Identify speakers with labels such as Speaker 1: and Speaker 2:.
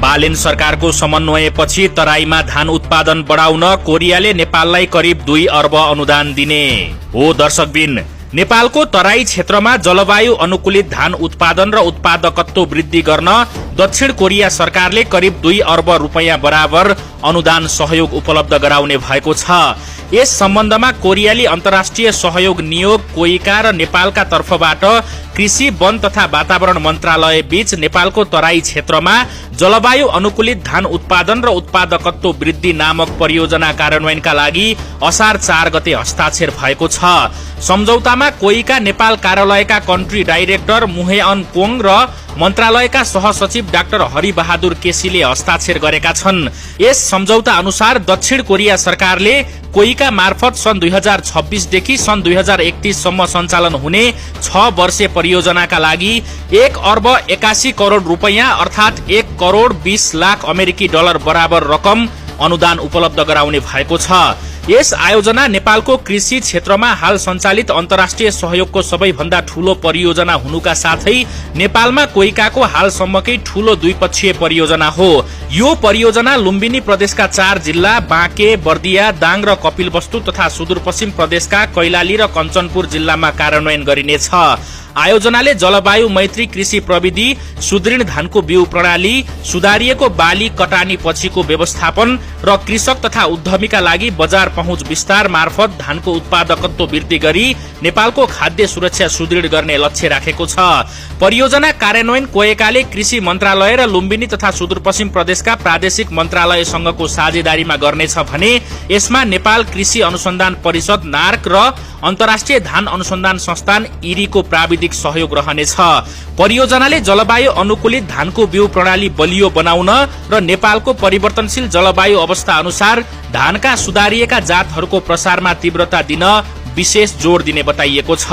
Speaker 1: बालेन सरकारको समन्वयपछि तराईमा धान उत्पादन बढाउन कोरियाले नेपाललाई करिब 2 अर्ब अनुदान दिने हो। दर्शकबिन, नेपालको तराई क्षेत्रमा जलवायु अनुकूलित धान उत्पादन र उत्पादकत्व वृद्धि गर्न दक्षिण कोरिया सरकारले करिब 2 अर्ब रुपैयाँ बराबर अनुदान सहयोग उपलब्ध गराउने भएको छ। यस सम्बन्धमा कोरियाली अन्तर्राष्ट्रिय सहयोग नियोग कोइका र नेपालका तर्फबाट कृषि, वन तथा वातावरण मन्त्रालय बीच नेपालको तराई क्षेत्रमा जलवायु अनुकूलित धान उत्पादन र उत्पादकत्व वृद्धि नामक परियोजना कार्यान्वयनका लागि असार 4 गते हस्ताक्षर भएको छ। सम्झौतामा कोइका नेपाल कार्यालयका कन्ट्री डाइरेक्टर मुहेअन कोङ र मन्त्रालयका सहसचिव डाक्टर हरिबहादुर केसीले हस्ताक्षर गरेका छन्। यस सम्झौता अनुसार दक्षिण कोरिया सरकारले कोइका मार्फत सन् 2026 देखि सन् 2031 सम्म सञ्चालन हुने 6 वर्षे परियोजनाका लागि 1 अर्ब 81 करोड़ रुपैयाँ अर्थात 1 करोड़ 20 लाख अमेरिकी डलर बराबर रकम अनुदान उपलब्ध गराउने भएको छ। यस आयोजना नेपालको कृषि क्षेत्रमा हाल सञ्चालित अन्तर्राष्ट्रिय सहयोगको सबैभन्दा ठूलो परियोजना हुनुका साथै नेपालमा कोइकाको हालसम्मकै ठूलो द्विपक्षीय परियोजना हो। यो परियोजना लुम्बिनी प्रदेशका 4 जिल्ला बाँके, बर्दिया, दाङ र कपिलवस्तु तथा सुदूरपश्चिम प्रदेशका कैलाली र कञ्चनपुर जिल्लामा कार्यान्वयन गरिनेछ। आयोजनाले जलवायु मैत्री कृषि प्रविधि, सुदृढ धानको बिउ प्रणाली, सुधारिएको बाली कटानी पछिको व्यवस्थापन र कृषक तथा उद्यमीका लागि बजार पहुँच विस्तार मार्फत धानको उत्पादकत्व वृद्धि गरी नेपालको खाद्य सुरक्षा सुदृढ गर्ने लक्ष्य राखेको छ। परियोजना कार्यान्वयन कोएकाले कृषि मन्त्रालय र लुम्बिनी तथा सुदूरपश्चिम प्रदेशका प्रादेशिक मन्त्रालयसँगको साझेदारीमा गर्नेछ भने यसमा नेपाल कृषि अनुसन्धान परिषद नार्क र अन्तर्राष्ट्रिय धान अनुसन्धान संस्थान इरीको प्राविधिक सहयोग रहनेछ। परियोजनाले जलवायु अनुकूलित धानको बिउ प्रणाली बलियो बनाउन र नेपालको परिवर्तनशील जलवायु अवस्था अनुसार धानका सुधारिएका जातहरूको प्रसारमा तीव्रता दिन विशेष जोड़ दिने बताइएको छ।